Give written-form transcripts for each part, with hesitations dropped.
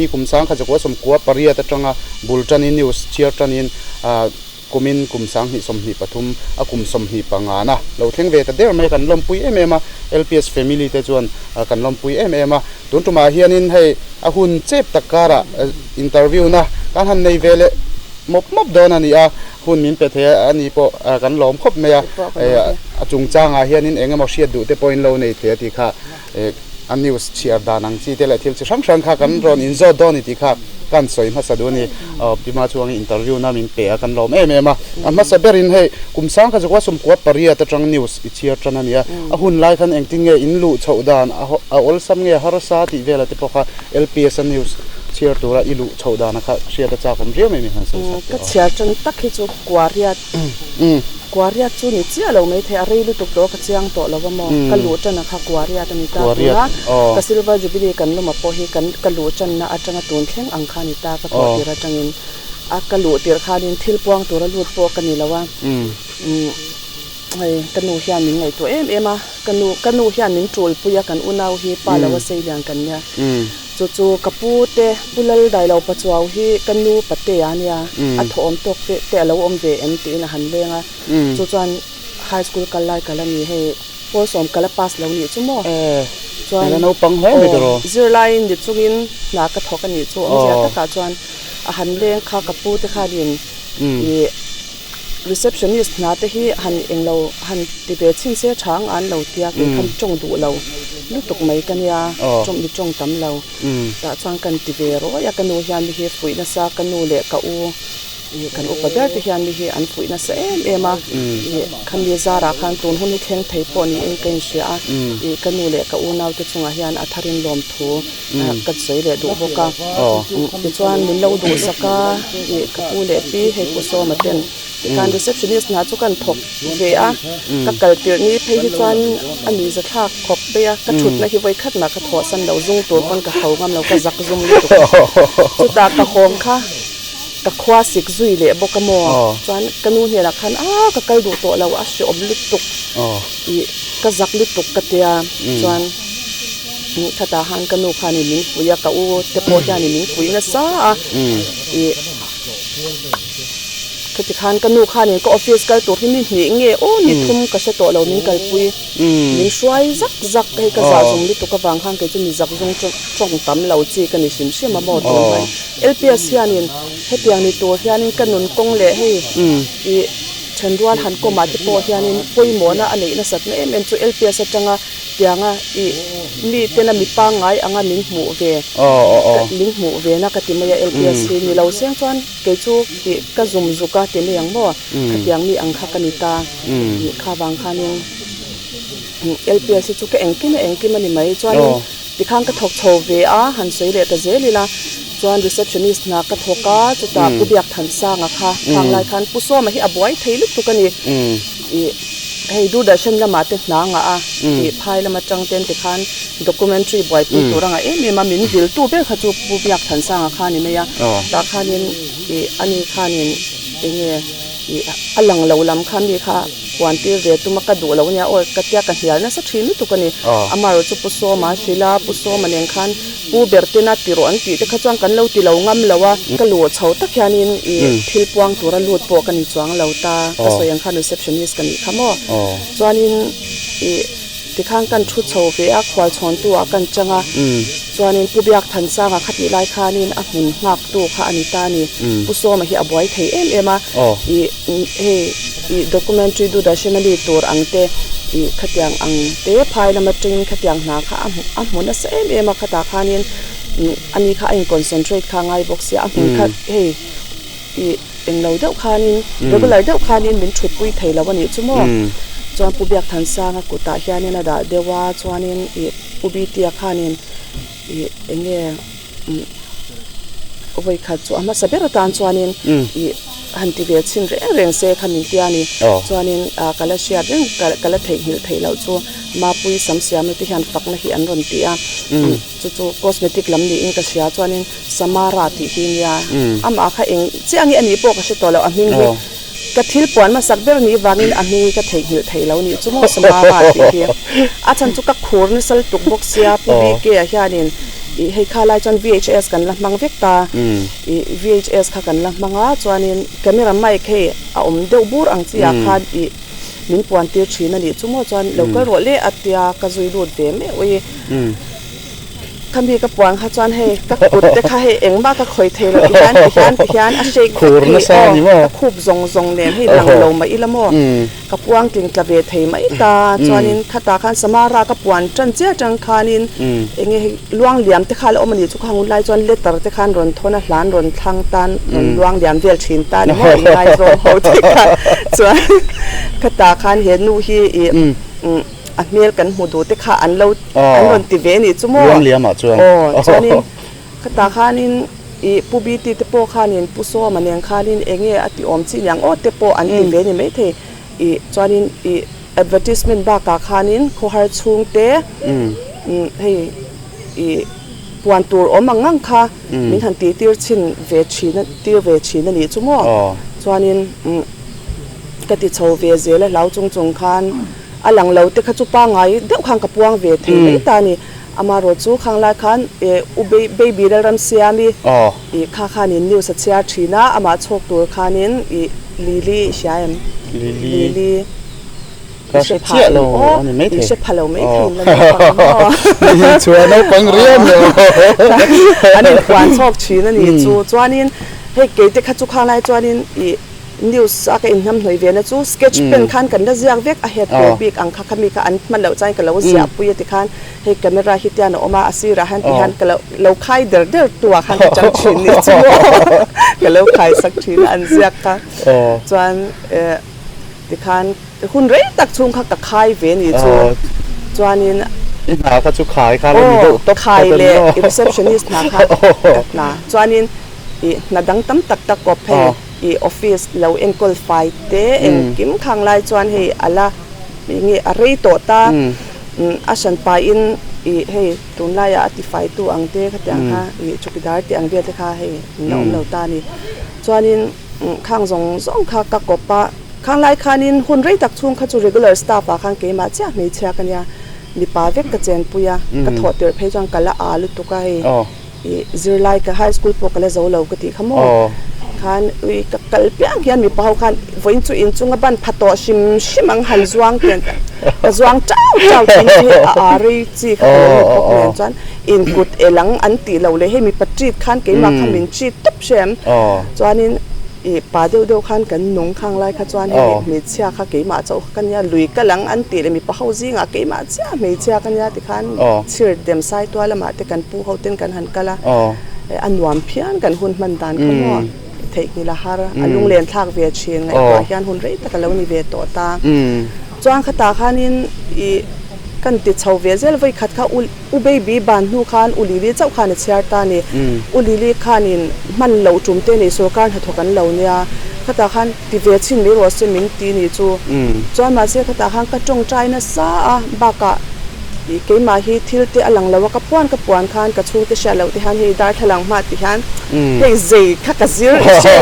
Hi kum 1998 atanga bul tanin news chhiar tanin kumin kum 2023 a kum 25 na lo thleng ve ta der mai kan lawmpui em em a, LPS family te chuan kan lawmpui em em a. Tun tumah hianin hei a hun chep tak karah interview na kan han nei ve leh mawp mawp dawn a ni a, hun min pe thei a ni pawh kan lawm khawp mai a, a chungchangah hianin eng emaw hriat duh te pawhin lo nei thei a tih kha. A news chhiar dan ang chi te leh thil chi hrang hrang kha kan rawn inzawt dawn ni tih kha kan sawi hmasa duh a ni. Pima chuangin interview na min pe a, kan lawm em em a. A hmasa berin hei kum 1998 atang news i chhiar tan a ni a. A hun lai khan engtin nge in luh chhoh dan a awlsam nge harsa tih vela te pawh kha LPS a news chhiar tura i luh chhoh dana kha hriat a chak awm riau mai min han sawi sak teh aw. Ka chhiar tan tak hi chu Kuariat Kuariat chu ni chiah lo maithei, a rei lutuk tawh ka chiang tawh lo va maw? Ka luh tan a kha Kuariat a ni ta tuna ka Silver Jubilee kan lawm a pawh hi kan ka luh tanna atanga tun thleng ang kha a ni ta, ka thawh tir atangin a ka luh tirh khanin thil puang tura lut pawh ka ni lo a, hei ka nu hian min ngaihtuah em em a, ka nu ka nu hian min tul pui a kan unau hi pa lo a sei lian kan nia. Chu chu ka pu te, Pu Laldailo Pachuau hi ka nu Patea a nia, a thawhawm tawk te te a lo awm ve em tiin a han leng a. Chu chuan high school kal lai kal a ni, hei pawl sawm kal a pass lo nih chu maw? Chuan aw zirlaiin ni chungin hna ka thawk a nih chu awmzia takah chuan a han leng kha ka pu te khanin ih Receptionist hna te hi han englo han ti ve chhin se tha ang an lo tia kei khan tawng duh lo lutuk mai ka nia tawng mi tawng tam lo tah chuan kan ti ve rawih a ka nu hian mi hi fuih nasa ka nu leh ka u ih kan upa ber te hian mi hi an fuih nasa em em a ih khami zarah khan tun hun hi thleng thei pawh niin ka inhria a ih ka nu leh ka unau te chungah hian a tharin lawmthu ka sawi leh duh bawk a tichuan min lo duhsak a ih ka pu leh pi hei pu Sawma ten tikhan receptionist hna chu kan thawk ve a ka kal tirh ni phei hi chuan a ni za thlak khawp mai a ka thutna hi vawi khat mah ka thawh san lo zung tur pawn ka tho ngam lo ka zak zum lutuk a chutah ka hawng kha ka khua sik zui leh bawk a maw chuan ka nu hnenah khan a ka kal duh tawh lo a hreawm lutuk ih ka zak lutuk ka tia chuan. Khatah khan ka nu khanin min pui a, ka u te pawh hianin min pui nasa a, ih khati khan ka nu khanin ka office kal tur hi mi hnih nge aw ni thum ka hre tawh lo min kalpui, min hruai zak zak hei ka zah zum lutuk avang khan kei chu mi zak zung tawng tam lo chi ka ni hrim hrim a maw tun hmai LPS hianin hetiang ni tur hianin ka nun kawng leh hei ih thenrual han kawmah te pawh hianin pawimawhna a neih nasatna em em chu LPS atanga Tianga i mi tena mi pangngai anga min hmuh ve min hmuh ve na ka ti mai a LPS hi ni lo seng chuan kei chu i ka zum zuk a ti mai ang maw khatiang mi ang kha ka ni ta i kha vang khanin LPS hi chu ka engkim a engkim a ni mai chuanin tikhan ka thawk chho ve a han sawi leh ta zel ila chuan receptionist hna ka thawk a chutah Pu Biakthansanga kha khang lai khan Pu Sawma hi a buai thei lutuk a ni. Ih, hei Doordarshan lamah te hna ngah a, ih phai lam atang ten tikhan documentary buaipui tur a ngah em em a, min viltu ber kha chu Pu Biakthansanga kha a ni mai a, tah khanin ih ani khanin eng nge ih a lang lo lam kha mi kha puan tir ve tum a ka duh lo ania aw ka tia ka hnial nasa thin lutuk a ni, amaherawhchu chu Pu Sawma a hrilh a, Pu Sawma nen khan Pu Bertina ti rawh an tih te kha chuan kan lo ti lo ngam lo a. Ka luh chho tak hianin i thil puang tura lut pawh ka ni chuang lo ta, ka sawi ang khan receptionist ka nih kha maw. Chuanin i tikhan kan thu chho ve a, khual chhawntu ah kan chang a, chuanin Pu Biakthansanga kha tih lai khanin a hmun nghaktu kha a ni ta a ni. Pu Sawma hi a buai thei em em a, i hei i documentary Doordarshan a mi tur ang te i khatiang ang te phai lam atangin khatiang hna kha a hmu nasa em em a khatah khanin ani kha a in concentrate kha a ngai bawk sia a hmun kha hei i englo deuh khanin regular deuh khanin min thutpui thei lo a nih chu maw chuan Pu Biakthansanga kutah hianin a dah deuh a chuanin i Pu Bitia khanin i eng nge vawi khat chu a hmasa ber atan chuanin ih han ti ve chhin reng reng se kha min tia ni chuanin ah ka la hriat reng ka la theihnghilh theih loh chu Mapui sam siamna te hian fakna hi an rawn ti a chu chu cosmetic lam niin ka hria chuanin Samara tih hi nia amah kha eng chiah nge anih pawh ka hre tawh loh a hming hi ka thil puan hmasak ber nih vangin a hming hi ka theihnghilh theih loh nih chu maw Samara tih hi a chhan chu ka khur nasa lutuk bawk sia Pu BK-a hianin. Ih hei kha lai chuan VHS kan la hmang vek ta. Ih VHS kha kan la hmang a, chuanin camera mic hei a awm deuh bur ang chi ah khan ih min puan tir thin a nih chu maw chuan lo kal rawh le a tia ka zui lut ve meuh i. Khami ka puan kha chuan hei ka kut te kha hei engmah ka khawih thei lo tihian tihian tihian a shake vek thei aw ka khup zawng zawng nen hei lang lo mah ila maw ka puang tling tla ve thei mai ta chuanin khatah khan Samara ka puan tan chiah atang khanin enge hei luang liam te kha a la awm a nih chu khang hun lai chuan letter te khan rawn thawn a hlan rawn thlang tan rawn luang liam vel thin ta ni maw ingaizawng ho te kha chuan khatah khan he nu hi ih A hmel kan hmu duh te kha an lo an rawn ti ve nih chu maw? Luangliamah chuan. Aw, chuanin khatah khanin ih Pu Biti te pawh khanin Pu Sawma nen khanin eng nge a ti awm chi niang aw te pawh an ti ve ni maithei. Ih chuanin ih advertisement bakah khanin khawhar chhung te hei ih puan tur awm ang ang kha min han tih tir chhin ve thin a tir ve thin a nih chu maw? Chuanin ka ti chho ve zel a hlau chung chung khan. A lang lo te kha chu pangngai deuh khan ka puang ve thei mai ta a ni. Amaherawh chu khang lai khan U Baby Lalram Siami ih kha khanin news a chhiar thin a, amah chhawk tur khanin ih Lily i hria em? Lily i hre chiah lo a ni mai thei. I hre pha lo mai thei in la naupang maw? Ni chuan naupang riau lo. An inpuan chhawk thin a ni chu. Chuanin hei keite kha chu khang lai chuanin ih News a ka inhnam hnawih ve na chu sketch pen khan kan la ziak vek a head tur bik ang kha khami kha an hman loh chuan ka lo ziah pui a tikhan hei camera hi tian a awm a a sirah hian tihian ka lo lo khai der der tu ah khan ka chang thin ni chu maw ka lo khai sak thin a an ziak kha chuan eh tikhan hun rei tak chhung kha ka khai ve ni chu chuanin I hna kha chu khai kha la ni deuh tawp khai leh receptionist hna kha ka hna chuanin ih hna dang tam tak tak kawp hei I office lo enkawl fai te engkim khang lai chuan hei a la nge a rei tawh ta a hran pahin i hei tunlaiah a ti faitu ang te khatiang kha i chawkidar tih ang vel te kha hei an la awm lo ta a ni. Chuanin khang zawng zawng kha ka kawp a, khang lai khanin hun rei tak chhung kha chu regular staff ah khan keimah chiah hmeichhia ka nia, mipa vek ka chenpui a, ka thawh tirh phei chuan ka la aa lutuk a hei. I zirlai ka high school pawh ka la zo lo ka tih kha maw? Khan ui ka kal piang hian mipa ho khan vawiin chu inchunga ban pha tawh hrim hrim ang han zuang ten ka zuang chau chau thin chu hei a a rei chi kha ka lo ni bawk nen chuan inkut el ang an tih loh leh hei mipa treat khan keimah kha min treat tawp hrem chuanin i pa deuh deuh khan kan nung khang lai kha chuan hei hmeichhia kha keimah chauh kha ka nia lui kal ang an tih leh mipa ho zingah keimah chiah hmeichhia ka nia tikhan chhir dem sai tual lamah te kan pu ho ten kan han kal a a nuam phian kan hun hman dan kha maw theihnghilh a har a lunglen thlak ve thin ngaihtuah hian hun rei tak a lo ni ve tawh ta chuan khatah khanin ih kan ti chho ve zel vawi khat kha u U Baby ban hnu khan U Lily chauh khan a chhiar ta a ni. U Lily khanin hman loh tum te nei sorkar hnathawk an lo nia. Khatah khan ti ve chhin mai rawh se min ti ni chu. Chuan mahse khatah khan ka tawngtai nasa a, bakah ih keimah hi thil te a lang lo a, ka puan ka puan khan ka chhungte hriat loh te hian hei darthlalang hma ti hian hei zei kha ka zir i hre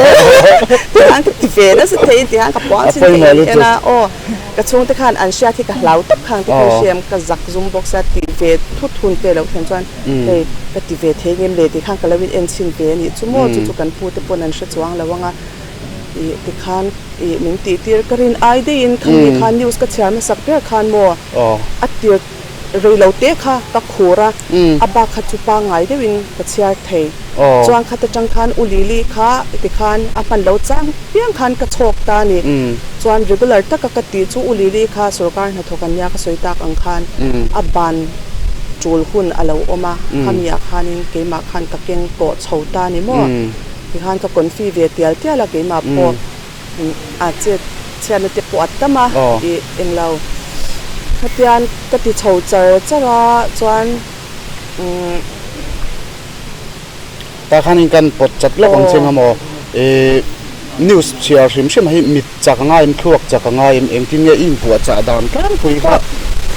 ti hian ka ti ve nasa thei ti hian ka puan chhin thei in en a aw. Ka chhungte khan an hriat hi ka hlau tawp khang te kha hriam ka zak zum bawk sia tih ve thut hun te lo thlen chuan hei ka ti ve thei ngem le tih khan ka lo in en chhin ve a nih chu maw chu chu kan pu te pawn an hre chuang lo ang a ih tikhan ih min tih tir ka rin ai deihin khami khan news ka chhiar hmasak ber khan maw a tir rei lo te kha ka khur a a bak kha chu pangngai deuhin ka chhiar thei chuan khat atang khan u Lily kha tikhan a hman lo chang piang khan ka chhawk ta a ni chuan regular taka ka tih chu u Lily kha sorkar hnathawk an nia ka sawi tak ang khan a ban tul hun a lo awm a khami ah khanin keimah khan ka keng tawh chho ta a ni maw tikhan ka confi ve tial tial a keimah pawh A chet chhiatna te pawh a tam a ih englo khatian ka ti chho char char a chuan umm. Tah khanin kan pawt chat lawk ang che nga maw ih news chhiar hrim hrim hi mit chak a ngai em thluak chak a ngai em engtin nge i inpuah chah dan tlangpui kha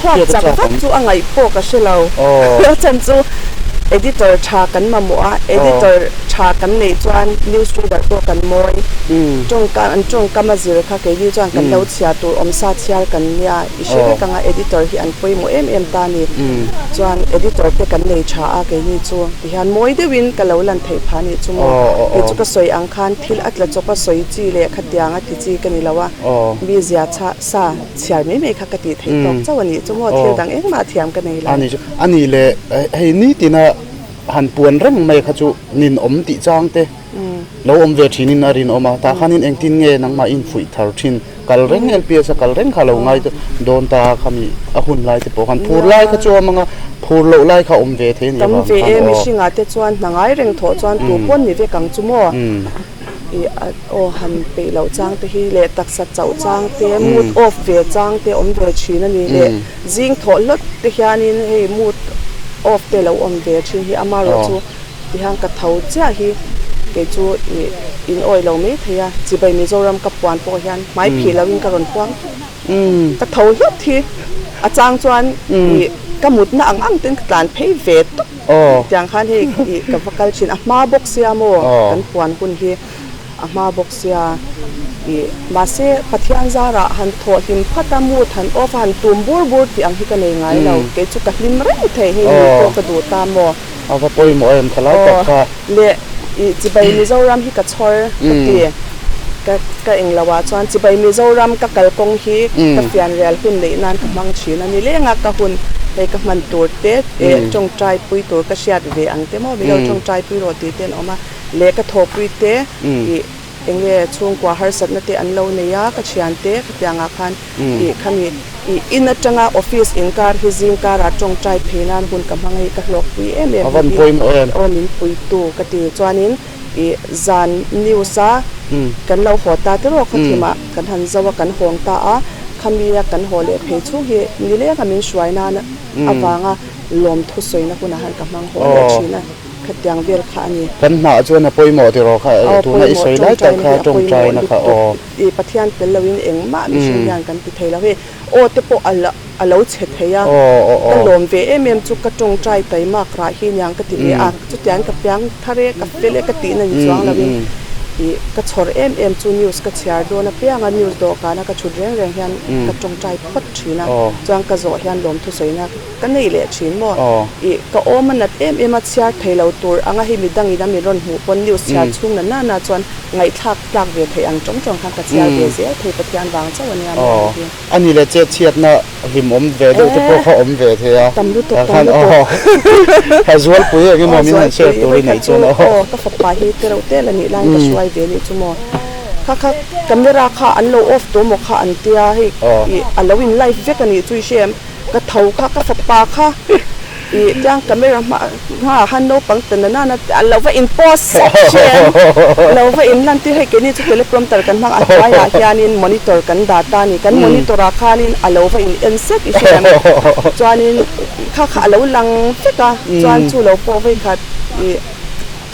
Thluak chak vak chu a ngaih pawh ka hre lo a chan chu. Editor tha kan mamawh a, editor tha kan neih chuan news reader pawh kan mawi. Tawngka an tawngkam a zir kha keini chuan kan lo chhiar tur awmsa chhiar kan nia i hre vek ang a, editor hi an pawimawh em em ta a ni. Chuan editor te kan nei tha a keini chu tihian mawi deuhin ka lo lan theih phah a nih chu maw. Kei chu ka sawi ang khan thil a tla chawp a sawi chi leh khatiang a ti chi ka ni lo a, mi zia chha sa chhiar mai mai kha ka tih theih tawk chauh a nih chu maw thil dang engmah thiam ka nei lo. A nih leh hei nitina han puan reng mai kha chu ninawm tih chang te lo awm ve thinin a rinawm a, tah khanin engtin nge nangmah infuih thar thin kal reng LPS a kal reng kha lo ngai dawn ta khami a hun lai te pawh khan phur lai kha chu a awm ang a, phur loh lai kha awm ve thei a nih avang khan aw. Tam ve e mihringah te chuan hna ngai reng thawh chuan tu pawn ni vek ang chu maw? Ih a aw han peih loh chang te hi leh taksa chauh chang te mood off ve chang te awm ve thin a ni leh zing thawh hlawt te hianin hei mood off te lo awm ve thin hi amaherawhchu tihian ka tho chiah hi kei chu ih in awih lo mai thei a chibai Mizoram ka puan pawh hian hmai phih loin ka rawn puang tlat ka tho hlawt hi a chang chuan ih ka mutna ang ang ten ka tlan phei ve tawp. Tiang khan hei ih ka va kal thin a hma bawk sia maw kan puan hun hi a hma bawk sia ih mahse Pathian zarah han thawh hlim phat a mood han off a han tum bur bur tih ang hi ka nei ngai lo kei chu ka hlim reng thei hei ni pawh ka duh ta maw. A va pawimawh em thalai tak kha. Leh ih chibai Mizoram hi ka chhawr ka ti ka ka englo ah chuan chibai Mizoram ka kalkawng hi ka fianrial hun neih nan ka hmang thin a ni leng a ka hun hei ka hman tur te eh tawngtai pui tur ka hriat ve ang te maw milo tawngtai pui rawh tih te an awm a leh ka thawhpui te ih enge chhungkua harsatna te an lo nei a ka thian te khatiang ah khan ih khami ih in atanga office inkar hi zingkar ah tawngtai phei nan hun ka hmang a hi ka hlawk pui em em hi aw min pui tu ka ti chuanin ih zan news a kan lo haw ta te rawh khawthim ah kan han zo a kan hawng ta a khami a kan haw leh phei chhung hi nileng a min hruai nan avanga lawmthu sawina hunah han ka hmang haw leh thin a, khatiang vel kha a ni. Kan hnah chuan a pawimawh tiraw kha tuna i sawi lai tak kha tawngtaina kha aw. I Pathian tel loin engmah mihring hian kan ti thei lo hei aw te pawh a lo chhe thei a, ka lawm ve em em chu ka tawngtai taimak rah hi niang ka ti ve a, chutiang ka piang thar e ka fel e ka tihna ni chuang loin i ka chhawr em em chu news ka chhiar dawn apiang a news dawhkana ka chhut reng reng hian ka tawngtai phawt thin a, chuan ka zawh hian lawmthu sawina ka nei leh thin maw? Ih, ka awm a nat em em a, chhiar thei lo tur anga hei midangin a min rawn hmuh pawn news chhiar chhung na nana chuan ngaihthlak tlak ve theih ang tawng tawng khan ka chhiar ve zel thei Pathian vang chauh a nia maw hei hi. A ni leh chet chhiatna hlimawm ve deuh te pawh kha awm ve thei a. Tam lutuk, tam lutuk. Kha zualpui eng emaw min han share tur i neih chuan aw. Aw, ka fapa hi tereuh tel a nih laiin ka hruai ve nih chu maw. Kha kha camera kha an lo off tawh maw kha an tia hei ih a lo in live vek a nih chu i hre em ka tho kha ka fapa kha ih tiang camera hma hmaah khan naupang ta na nana a lo va in post sek hre em lo va in lan tir hei keini chu teleprompter kan hmang a hnuaiah hianin monitor kan dah ta a ni kan monitor ah khanin a lo va in en sek i hre em chuanin kha kha a lo lang vek a chuan chu lo pawh vawikhat ih.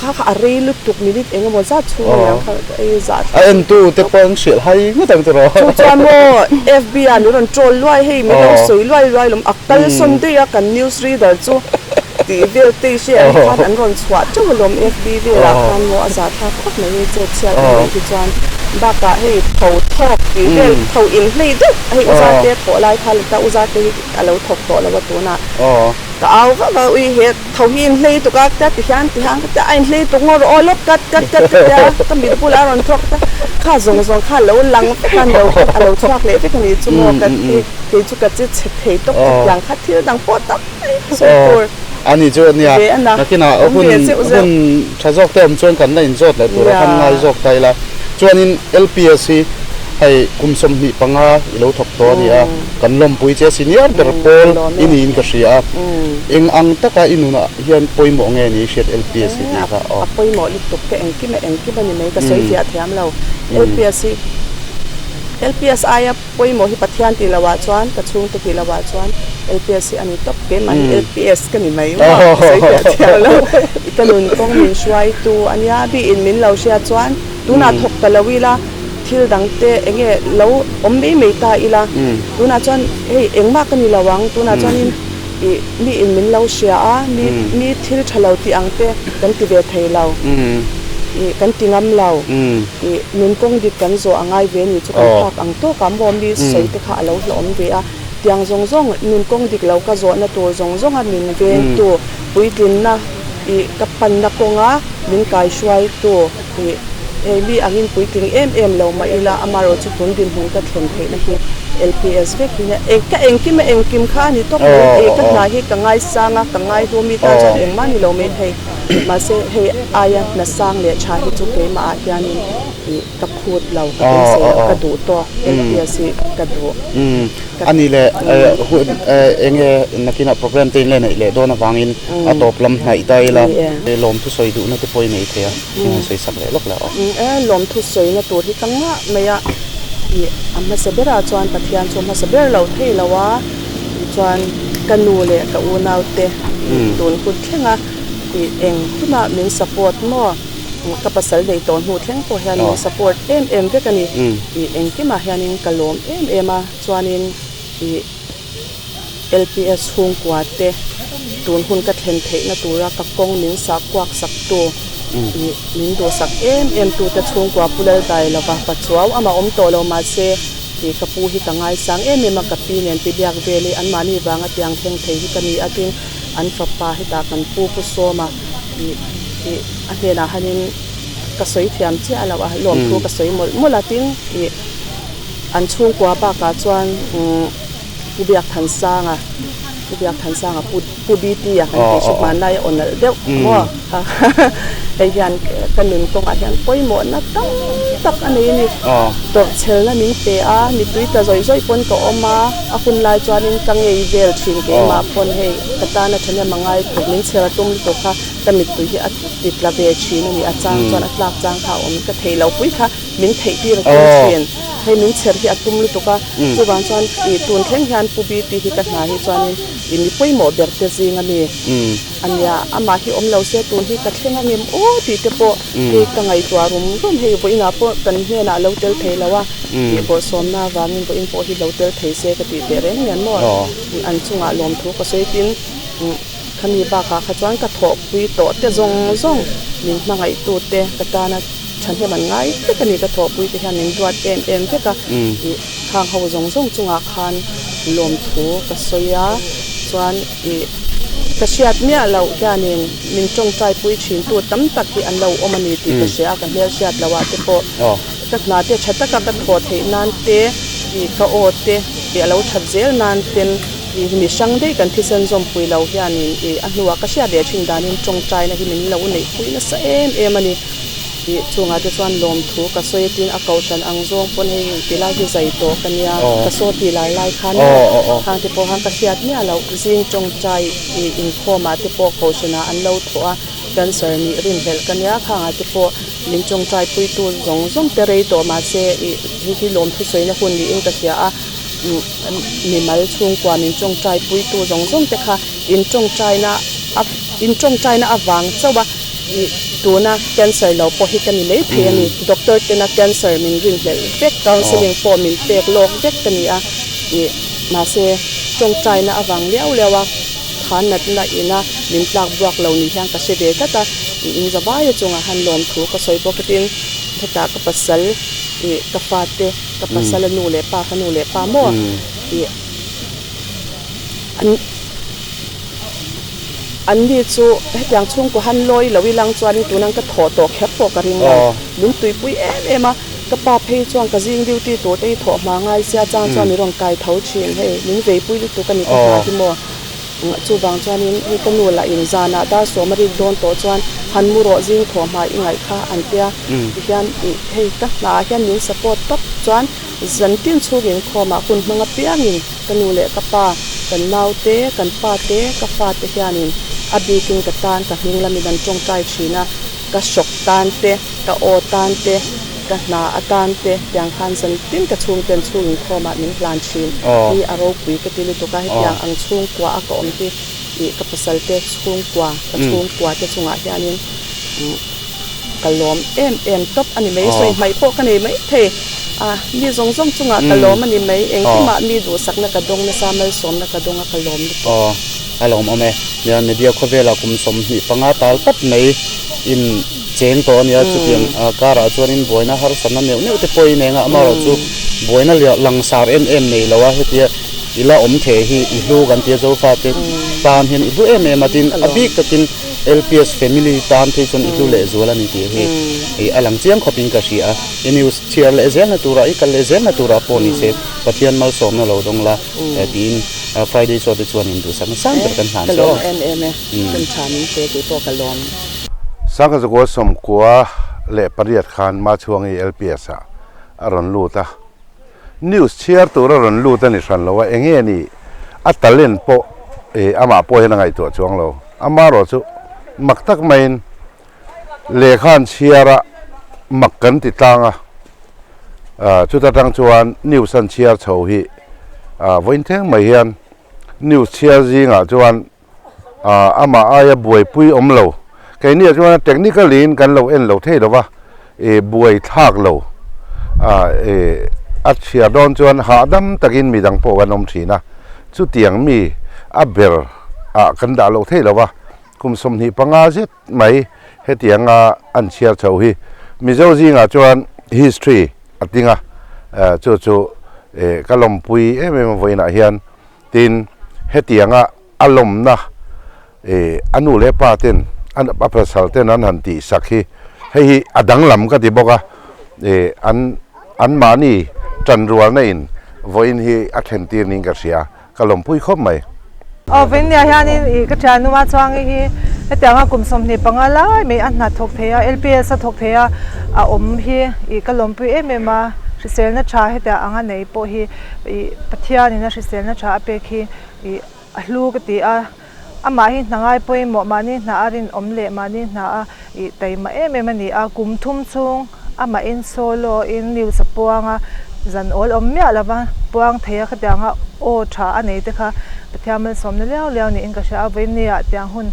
Kha kha a rei lutuk minute eng emaw zat chhung a niang kha ei zah A entu te pawh an hrilh hai ngawt ang tiraw. Chu chuan maw FB ah min rawn troll luai hei min lo sawi luai luai lawm a kal sawn daih a kan news reader chu tih vel te i hre ang khan an rawn chhuah teuh alawm FB velah khan maw a zah thlak khawp mai hei chet chhiat a nih hi chuan bakah hei tho thawk tih vel tho in hlei deuh hei u zate thawh lai kha leta u zate hi a lo thawk tawh lo a tunah ka au vak a ui he Tho hi in hlei tuk a ka ti hian ti hian ka ti a, a in hlei tuk ngawt rawh aw lawk kat kat kat ka ti a, ka mit bulah a rawn thawk ta, kha zawng zawng kha lo lang vek a lo a lo chhuak leh vek a ni chu maw ka ti, kei chu ka che chhe thei tawp ka tiang kha thil dang pawh tam mai sawi tur A ni chu ania, nakinah hun hun tha zawk te awm chuan kan la inzawt leh tur a khan ngai zawk ta ila, chuanin LPS hi hei kum 25 i lo thawk tawh a ni a. Kan lawmpui che senior ber pawl i niin ka hria a, eng ang taka i nunah hian pawimawh nge ni hriat LPS hi tih kha aw. A pawimawh lutuk ka engkim a engkim a ni mai ka sawi fiah thiam lo. LPS hi LPS aia pawimawh hi Pathian tih loh ah chuan ka chhungte tih loh ah chuan LPS hi a ni tawp keimah hi LPS ka ni mai maw ka sawi fiah thiam lo. Ka nun kawng min hruaitu a nia biin min lo hriat chuan tunah thawk ta lo ila Thil dang te eng nge lo awm mai mai ta ila, tunah chuan hei engmah ka ni lo ang, tunah chuanin Ih, mi in min lo hria a, mi mi thil tha lo tih ang te kan ti ve thei lo. Ih, kan ti ngam lo. Ih, nun kawng dik kan zawh a ngai ve ni chu kan phak ang tawk a, maw mi sawi te kha a lo hlawhawm ve a. Tiang zawng zawng, nun kawng dik lo ka zawhna tur zawng zawnga min vengtu, puitlinna ih ka panna kawnga min kaihruaitu ih hei mi angin puitling em em lo mah ila amaherawh chu tun dinhmun ka thlen theihna hi LPS vek hi nia. Eng ka engkim a engkim kha a ni tawp mai ih ka hna hi ka ngaisang a, ka ngaihlu mi tan chuan engmah ni lo mai thei mahse hei aia hna sang leh tha hi chu keimah ah hianin ih Ka phut lo, ka beisei lo, ka duh tawk, LPS hi ka duh. A nih leh hun enge nakinah program te in le neih leh dawn avangin a tawp lam hnaih ta ila lawmthu sawi duhna te pawh i nei thei a, i han sawi sak leh lawk leh aw. Lawmthu sawina tur hi ka ngah mai a, ih a hmasa berah chuan Pathian chu a hmasa ber lo thei lo a, tichuan ka nu leh ka unau te tun hun thlenga ih engkimah min support maw? Ka pasal nei tawh hnu thleng pawh hian min support em em vek a ni. Ih engkimah hianin ka lawm em em a, chuanin ih LPS chhungkua te tun hun ka thlen theihna tura ka kawng min sah kuak sak tu ih min duhsak em em tu te chhungkua Pu Laldai lova Pachuau amah awm tawh lo mahse ih ka pu hi ka ngaisang em em a, ka pi nen pi biak vel hi anmahni vanga tiang thleng thei hi ka ni a tin an fapa hetah kan pu Pu Sawma ih ih a hnenah hanin ka sawi thiam chiah lo a, lawmthu ka sawi mawlh mawlh a tin ih an chhungkua bakah chuan umm Pu Biakthansanga Pu Biakthansanga Pu Pu BT a kan tih chu hmanlai a aw nalh deuh maw hei hian ka nun kawngah hian pawimawhna tam tak a nei a ni. Tawrhchhelna min pe a, mittui tla zawih zawih pawn ka awm a, a hun lai chuanin ka ngei vel thin keimah pawn hei ka tana thahnem a ngai tuk min chher a tum lutuk kha. Ka mittui hi a ti tla ve thin a ni, a chang chuan a tlak chang kha a awm ka theih lo pui kha min theih tir a tum thin, hei min chher hi a tum lutuk a, chuvang chuan ih tun thleng hian Pu Biti hi ka hna hi chuanin ih mi pawimawh ber te zing a mi a nia, amah hi awm lo se tun hi ka thleng angem aw tih te pawh hei ka ngaihtuah rum rum, hei vawiinah pawh kan hnenah a lo tel thei lo a, tih bawrhsawmna avangin vawiin pawh hi lo tel thei se ka tih teh reng nen maw an chungah lawmthu ka sawi tin. Khami bakah kha chuan ka thawhpui tawh te zawng zawng min hmangaihtu te ka tana thahnem an ngai vek a ni. Ka thawhpui te hian min duat em em vek a, ih khang ho zawng zawng chungah khan lawmthu ka sawi a, chuan ih ka hriat miah loh hianin min tawngtai pui thin tu tam tak hi an lo awm a ni tih ka hria a, ka hmel hriat loh ah te pawh ka hna te tha taka ka thawh theih nan te ih ka aw te ih a lo that zel nan ten. Ih mi hrang daih kan thisen zawmpui lo hianin ih a hnuah ka hriat leh thin danin tawngtaina hi min lo neih pui nasa em em a ni. Ih chungah te chuan lawmthu ka sawi a tin a kohhran ang zawng pawn hei ti lai hi zai tawh ka nia ka saw ti lar lai khan khang te pawh khan ka hriat miah loh zing tawngtai ih inkhawmah te pawh kohhranah an lo thawh a cancer nih rinhlelh ka nia khangah te pawh min tawngtai puitu zawng zawng te rei tawh mahse ih hei hi lawmthu sawina hun niin ka hria a. Mimal chhungkua min tawngtai puitu zawng zawng te kha in tawngtaina a in tawngtaina avang chauh a ih tuna cancer lo pawh hi ka ni mai thei a ni. Doctor tena cancer min rinhlelh vek counselling pawh min pek lawk vek ka ni a ih mahse tawngtaina avang liau liau a kha natna ina min tlak buak lo ni hian ka hre ve tlat a ih in zavaia chungah han lawmthu ka sawi bawk a tin hetah ka pasal ih ka fate Ka pasal a nu leh pa ka nu leh pa maw tih an an ni chu hetiang chhungkaw han lawi lo ilang chuanin tunang ka thawh tawh kher pawh ka ring lo. Min tuipui em em a, ka pa phei chuan ka zing duty tur te hi thawh hma ngai sia chang chuan mi rawn kai tho thin hei min veipui lutuk a ni ka hna hi maw. Chuvang chuanin hei ka nu lah in zanah dar sawm a rik dawn tawh chuan han mu rawh zing thawh hma i ngaih kha an tia tihian ih hei ka hnaah hian min support tawp chuan zan tin chhung inkhawmah hun hmang apiangin ka nu leh ka pa kan nau te kan pa te ka fa te hianin a bikin ka tan ka hming lamin an tawngtai thin a ka hrawk tan te ka aw tan te Ka hna atan te tiang khan zan tin ka chhungten chhung inkhawmah min hlan thin hi a ropui ka ti lutuk a, hetiang ang chhungkua a ka awm hi ih ka pasal te chhungkua, ka chhungkua te chungah hianin ka lawm em em tawp a ni mai, sawi hmaih pawh ka nei mai thei a, mi zawng zawng chungah ka lawm a ni mai, engkimah mi duhsakna ka dawng nasa, malsawmna ka dawng a ka lawm lutuk. A lawmawm e. Nia media khawvelah kum 25 tal tlat mai in cheng tawh a nia, chutiang karah chuanin buaina harsatna neuh neuh te pawh i nei anga, amaherawhchu buaina langsar em em nei lo a, hetia i la awm thei hi i hlu kan tia Zofate tan hian i hlu em em a, tin a bik takin LPS family tan phei chuan i hlu lehzual a ni tih hi i a lang chiang khawpin ka hria a, i news chhiar leh zelna turah i kal leh zelna turah pawh ni se Pathian malsawmna lo dawng la tiin Friday show te chuan induhsakna sang ber kan hlan che aw. Ka lawm em em e, hun tha min pe tih pawh ka lawm. Sangkazakua 98 khan Machhuangi LPS ah a rawn lut a, news chhiar tur a rawn lut a ni hran lo a, enge ni a talent pawh amah pawh hian a ngaihtuah chuang lo, amaherawh chu mak tak maiin Lehkha an chhiar a, mak kan ti tlang a, chuta tang chuan news an chhiar chho hi vawiin thleng mai hian news chhiar zingah chuan amah aia buaipui awm lo, keini ah chuan technical in kan lo en lo thei lo va, buai thlak lo a chhiar dawn chuan hahdam takin midang pawh kan awm thin a, chutiang mi a ber ah kan dah loh thei lo va. Kum 25 zet mai hetianga an chhiar chho hi Mizo zingah chuan history a ting a, chu chu ka lawmpui em em a vawiinah hian tin hetianga a lawmna a nu leh pa ten a pasal ten an han tih sak hi hei hi a danglam ka ti bawk a, an anmahni tanrualna in vawiin hi a thlen tir niin ka hria. Ka lawmpui khawp mai. Aw Venia hianin ih ka thianuma chuangi hi hetianga kum 25 lai mai a hna thawk thei a, LPS a thawk thei a, a awm hi ih ka lawmpui em em a, hriselna tha hetiang anga nei pawh hi ih Pathianin a hriselna tha a pek hi ih a hlu ka ti a, amah hi hna ngai pawimawh mahni hna a rinawm leh mahni hna a ih taima em em a ni a, kum thum chhung amahin solo in news a puang a, zan awl awm miah lova puang thei a khatianga aw tha a nei te kha Pathian malsawmna liau liau niin ka hria a, vawinia tiang hun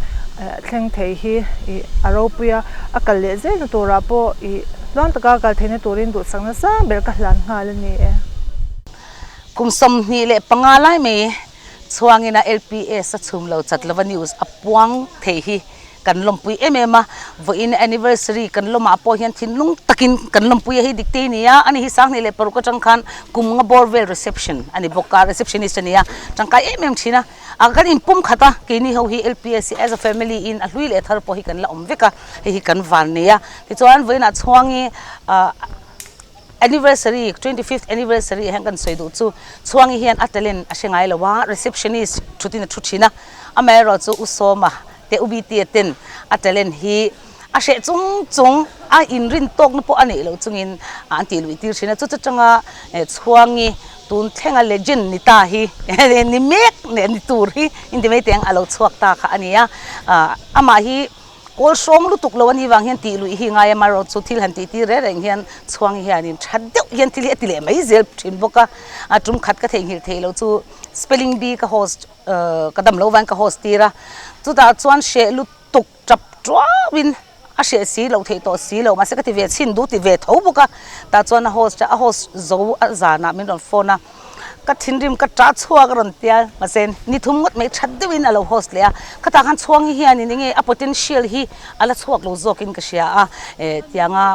thleng thei hi ih a ropui a, a kal leh zelna turah pawh ih tluang taka kal theihna turin duhsakna sang ber ka hlan nghal a ni e. Kum 25 lai mai chhuangin a LPS a chhum lo chat lova news a puang thei hi kan lawmpui em em a, vawiin anniversary kan lawmah pawh hian thinlung takin kan lawmpui a hi dik te nia, ani hi 2006 atang khan kum nga bawr vel reception a ni bawk a, receptionist a ni a, tangkai em em thin a, a kan inpum khat a, keini ho hi LPS hi as a family in a hlui leh thar pawh hi kan la awm vek a, hei hi kan van nei a, tichuan vawiinah chhuangi ah anniversary 25th anniversary ah hian kan sawi duh chu chhuangi hian a talent a hre ngai lo a, receptionist thutin a thu thin a, amaherawhchu U Sawma te U Bta ten a talent hi a hreh chung chung a inrin tawkna pawh a neih loh chungin an tih luih tir thin a, chu chu tanga Chhuangi tun thlenga legend ni ta hi ni mek leh ni tur hi inti mai teng a lo chhuak ta kha a ni a, amah hi kawl hrawng lutuk lo a nih vang hian tih luih hi ngai a, amaherawhchu chu thil han tih tir reng reng hian Chhuangi hianin tha deuh hian thil hi a ti leh mai zel thin bawk a, a tum khat ka theihnghilh theih loh chu spelling bee ka host Ka dam lo vain ka host tir a, chutah chuan hreh lutuk tap tuauin a hreh si loh theih tawh si loh mahse ka ti ve chhin duh ti ve tho bawk a, tah chuan a host a host zo a zanah min rawn phone a, ka thinrim ka ta chhuak a rawn tia mahse ni thum ngawt mai that deuhin a lo host leh a, khatah khan chhuang hi hianin enge a potential hi a la chhuak lo zawkin ka hria a, tianga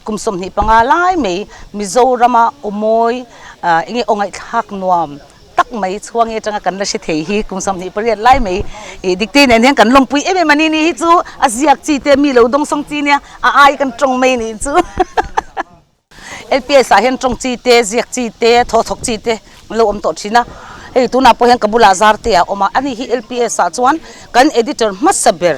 kum 25 lai mai Mizorama awmawi enge aw ngaihthlak nuam. tak mai chhuang e atanga kan la hre thei hi kum 28 lai mai ih Dikte nen hian kan lawmpui em em a ni ni hi chu a ziak chi te mi lo dawng sawng chi nia a ai kan tawng mai nih chu LPS ah hian tawng chi te ziak chi te thaw thawk chi te an lo awm tawh thin a hei tunah pawh hian ka bulah zar te a awm a ani hi LPS ah chuan kan editor hmasa ber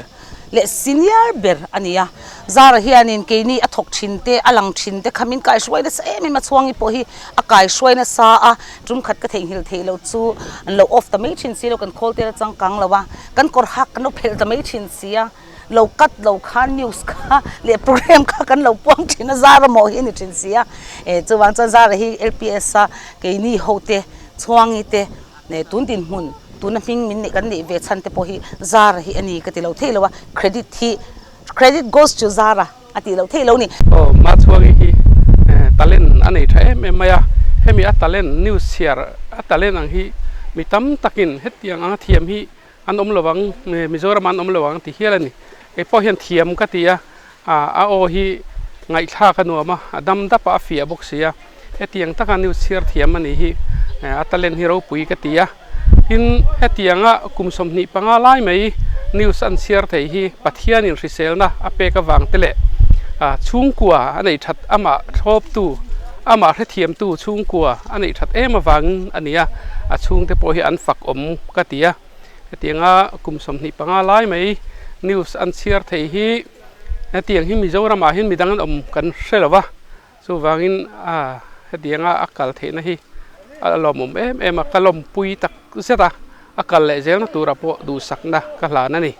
leh senior ber a ni a, Zara hianin keini a thawk thin te, a lang thin te kha min kaihruai nasa em em a, Chhuangi pawh hi a kaihruai nasa a, tum khat ka theihnghilh theih loh chu an lo off ta mai thin si lo, kan call tel a changkang lo a, kan kawr hak kan lo phelh ta mai thin si a, lo cut lo khan news kha leh program kha kan lo puang thin a, Zara mawh hi a ni thin si a, chuvang chuan Zara hi LPS a keini ho te, Chhuangi te. Neh tun dinhmun tuna hming min neih kan neih ve chhan te pawh hi Zara hi a ni ka ti lo thei lo a, credit hi credit goes to Zara a tih loh thei lo ni. Aw Machhuangi hi talent a nei tha em em mai a, hemi a talent news chhiar a talent ang hi mi tam takin hetiang anga thiam hi an awm lo ang, Mizoram ah an awm lo ang ti hial a ni. Kei pawh hian thiam ka ti a, a aw hi ngaihthlak a nuam a, a dam dap a, a fiah bawk si a. Hetiang taka news chhiar thiam a nih hi a talent hi ropui ka ti a. Tin, hetianga kum 25 lai mai news an chhiar thei hi Pathianin hriselna a pek avang te leh chhungkua a neih that amah thlawptu, amah hrethiamtu chhungkua a neih that em avangin a ni a, a chhungte pawh hi an fak awm ka ti a. Hetianga kum 25 lai mai news an chhiar thei hi hetiang hi Mizoramah hian midang an awm kan hre lo va. Chuvangin a hetianga a kal theihna hi a lawmawm em em a, ka lawmpui tak zet a, a kal leh zelna turah pawh duhsakna ka hlan a ni.